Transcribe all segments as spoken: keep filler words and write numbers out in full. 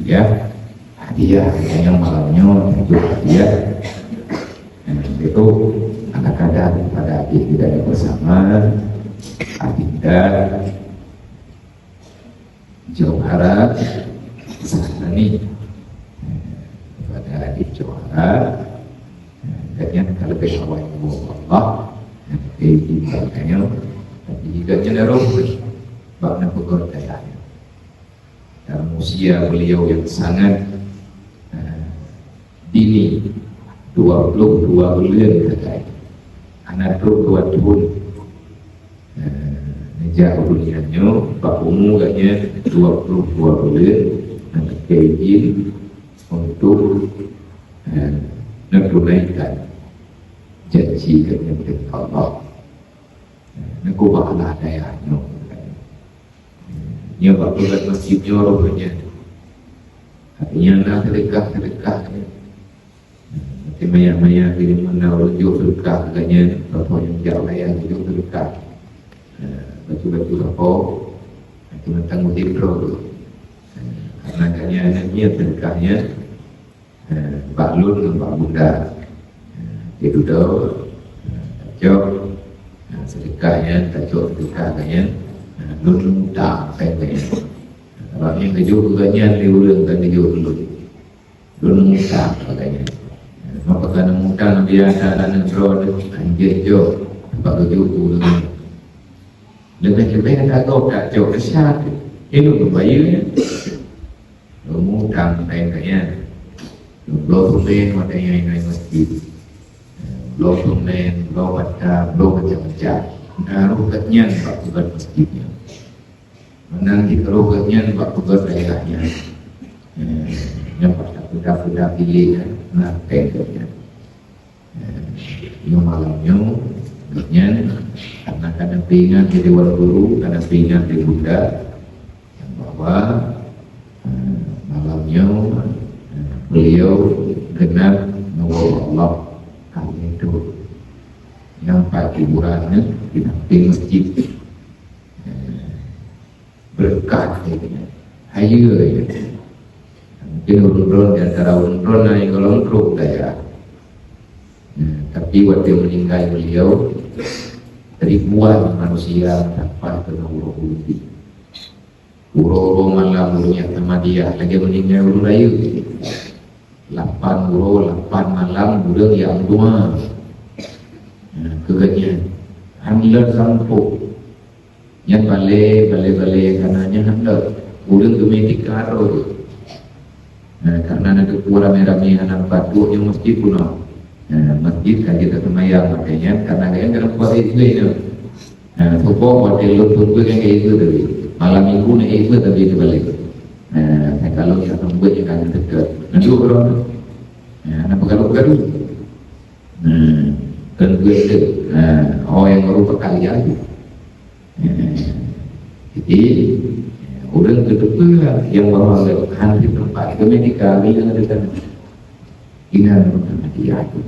Ya, hadiah yang malam nyoe itu hadiah. Nah, itu anak ada pada adik kita yang bersama, Adinda Johara Sahrani. Pada adik Johara, dan yang kalau Allah, dan di belakangnya, tapi juga nyan roh bak na peugah dayah. Dan usia beliau yang sangat, eh, dini, dua puluh dua buleuen sagai. Hana trok dua thon. Eh, neujak u dunia nyoe, bak umu geuh nyan dua puluh dua buleuen, dan geujak izin untuk, eh, neutunaikan janji geuh nyan keu Allah. Neukeubah lah dayah nyoe. Nyoe bak peugöt masjid nyoe roh geuh nyan. Artinya na seudeukah-seudeukah nyan. Nanti maya-maya keu deungon na ureueng jok seudeukah geuh nyan, contoh nyang jak raya jok seudeukah. Bacut-bacut sapo, nanti mantong udép droe. Karena geuh nyan, nyan seudeukah nyan. Eh, bak lôn ngon bak bunda. Eh, di dudoe, eh, tacok, eh, seudeukah nyan, tacok seudeukah geuh nyan, eh, lôn mutang péng geuh nyan. Sabab nyan geujok geuh nyan lé ureueng, kon geujok lôn. Lôn mutang geuh nyan. Eh, maka kana mutang biasa aneuk droe, anjeuet jok, bak geujok ureueng. Leubeh-leubeh ka gob tacok, desya teuh. Ilôn bayeue nyan. Lôn mutang keu geuh nyan. Lôn bloe seumén watèe nyan ingat masjid. Bloe seumén, bloe bata, bloe macam-macam. Na roh geuh nyan bak peugöt masjid nyan. Meunan cit roh geuh nyan bak peugöt dayah nyan. Eh, nyan bak peugöt-peugöt bilék nyan, na péng geuh nyan. Eh, nyoe malam nyoe, geuh nyan, karena ka neupeuingat di Dewan Guru, ka neupeuingat di bunda, bahwa, eh, malam nyoe, eh, beliau genap neuwoe Allah, kami tu nyang pat kuburan nyan di samping masjid. Eh, Beureukat, ya. Hayeue, ya. Mungkin ureueng droe, di antara ureueng droe na nyang gohlom trok dayah. Nah, tapi watèe meuninggai beliau, ribuan manusia meusapat keu uroe Maulid. Uroe-uroe malam ureueng nyang Ahmadiyah lagèe meuninggai ureueng rayeuk. Lapan uroe, lapan malam ureueng nyang meudoa. Nah, keu geuh nyan, hana lôn sampôh. Nyan balè, balè-balè nyang kana nyan hana. Ureueng geumè tikaro. Nah, karena na teupeu ramè-ramè hana pat buet nyoe masjid bunoe. Nah, masjid ka jeuet taseumayang, makanya karena gaya dalam kuasa itu nyoe. Nah, pokok watèe lôn peubuet nyang kaya itu tadi. Malam minggu na itu tadi terbalik. Nah, kalau kita peubuet nyang kana dekat. Nah, dua orang. Nah, na peugaduh-gaduh. Nah, kan begitu. Nah, oh yang baru pakali aja. Jadi, ureueng keu teupeu nyang bahwa han di teumpat, keu medika, bila ada kan. Inan mati aku.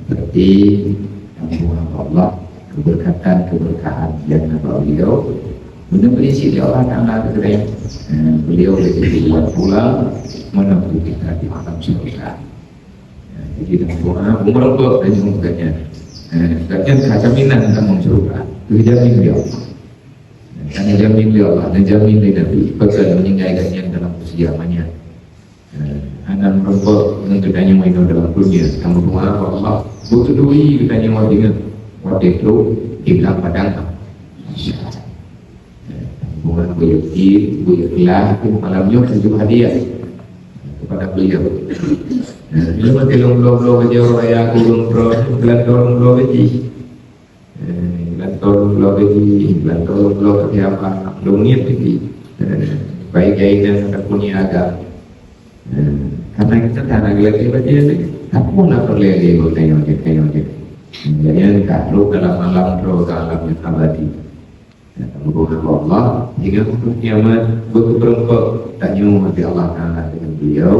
Berarti, Allah, keberkatan, keberkahan yang naba beliau, benar berisi di Allah Ta'ala kepada beliau dari bulan pulang menempuh kita di alam syurga. Jadi, dan doa, umur kok, dan umur katanya. Katanya, kata minang, kamu syurga. Itu jamin dia. Kan jamin lé Allah, dan jamin lé Nabi. Pasal meuninggai geuh nyan dalam usia manyak. Eh, hana meurumpok ngon geutanyoe inoe dalam dunia. Kamu doa bak Allah, beutôi geutanyoe watèe nyoe. Watèe trok di padang. Eh, bukan beuyakin, beuikhlas, malam nyoe tujuh hadiah kepada beliau. Eh, lima kilo bloe-bloe bajèe raya kurung pro, bulan tahun bloe gaji. Eh, bulan tahun bloe gaji, bulan tahun bloe keu siapa? Lôn ngieng gaji. Eh, baik jainan ataupun niaga. Eh, karena kita tak nak lagi baca ni. Apa nak perlu lagi buat kayu je, kayu je. Jadi, yang tak perlu dalam alam roh, dalam alam yang abadi. Dan Allah, hingga untuk kiamat, berkeperempat tanyoe di Allah Ta'ala dengan beliau.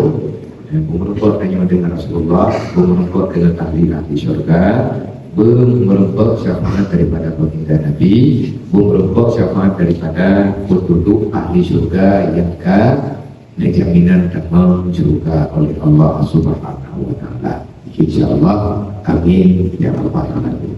Dan berkeperempat tanyoe dengan Rasulullah, berkeperempat dengan ahli-ahli syurga. Beumeureumpok syafaat daripada baginda Nabi, beumeureumpok syafaat daripada peunduduek ahli syurga nyang ka neujaminan tamong syurga oleh Allah Subhanahu wa Taala. Insya Allah, amin ya rabbal alamin.